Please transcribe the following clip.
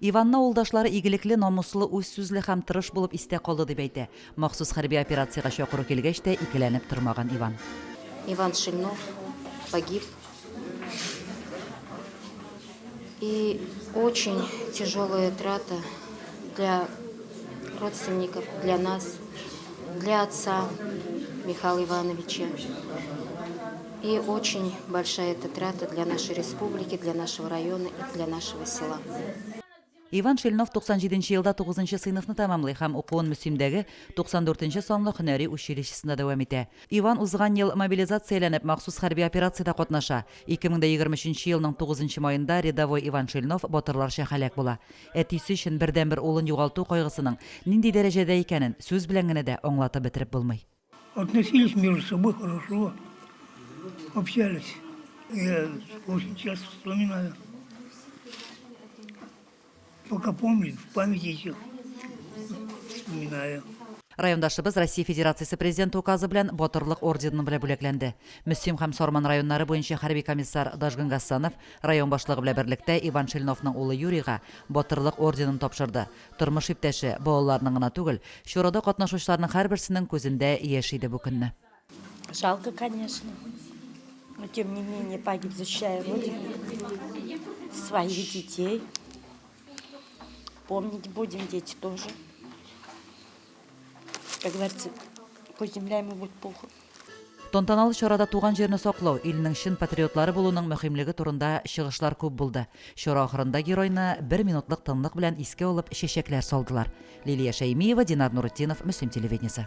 Иванны авылдашлары игелекле, намуслы, үзсүзле һәм тырыш булып истә калды дип әйтә. Махсус хәрби операциягә чакыру килгәч тә икеләнеп тормаган Иван. Иван Шильнов погиб. И очень тяжелая трата для родственников, для нас, для отца Михаила Ивановича. И очень большая эта трата для нашей республики, для нашего района и для нашего села. Иван Шильнов 97 нче елда тугызынчы сыйныфны тәмамлый һәм укуын Мөслимдәге 94 нче санлы һөнәри училищесында дәвам итә. Иван узган ел мобилизацияләнеп, махсус хәрби операциядә катнаша. 2023 нче елның тугызынчы маенда рядовой Иван Шильнов батырларча һәлак була. Әтисе өчен бердәнбер улын югалту кайгысының нинди дәрәҗәдә икәнен сүз белән генә дә аңлатып бетереп булмый. Относились между собой хорошо, общались. Я очень часто вспоминаю. Пока помню, в памяти еще вспоминаю. Райондашыбыз Россия Федерациясе Президенты указы белән Батырлык ордены белән бүләкләнде. Мөслим һәм Сарман районнары буенча хәрби комиссар Дажгын Гассанов район башлыгы белән берлектә Иван Шильновның улы Юрийга Батырлык орденын тапшырды. Тормыш иптәше, балаларының гына түгел, чарада катнашучыларның һәрберсенең күзендә яшь иде бу көнне. Жалко, конечно, но тем не менее погиб, защищая Родину, своих детей. Помнить будем, дети тоже. Как говорится, пусть земля ему будет пухом. Тантаналы чарада туган җирне саклау, илнең чын патриотлары булуның мөһимлеге турында чыгышлар күп булды. Чара ахырында геройны бер минутлык тынлык белән искә алып чәчәкләр салдылар. Лилия Шәймиева, Динар Нуретдинов, Мөслим телевидениесе.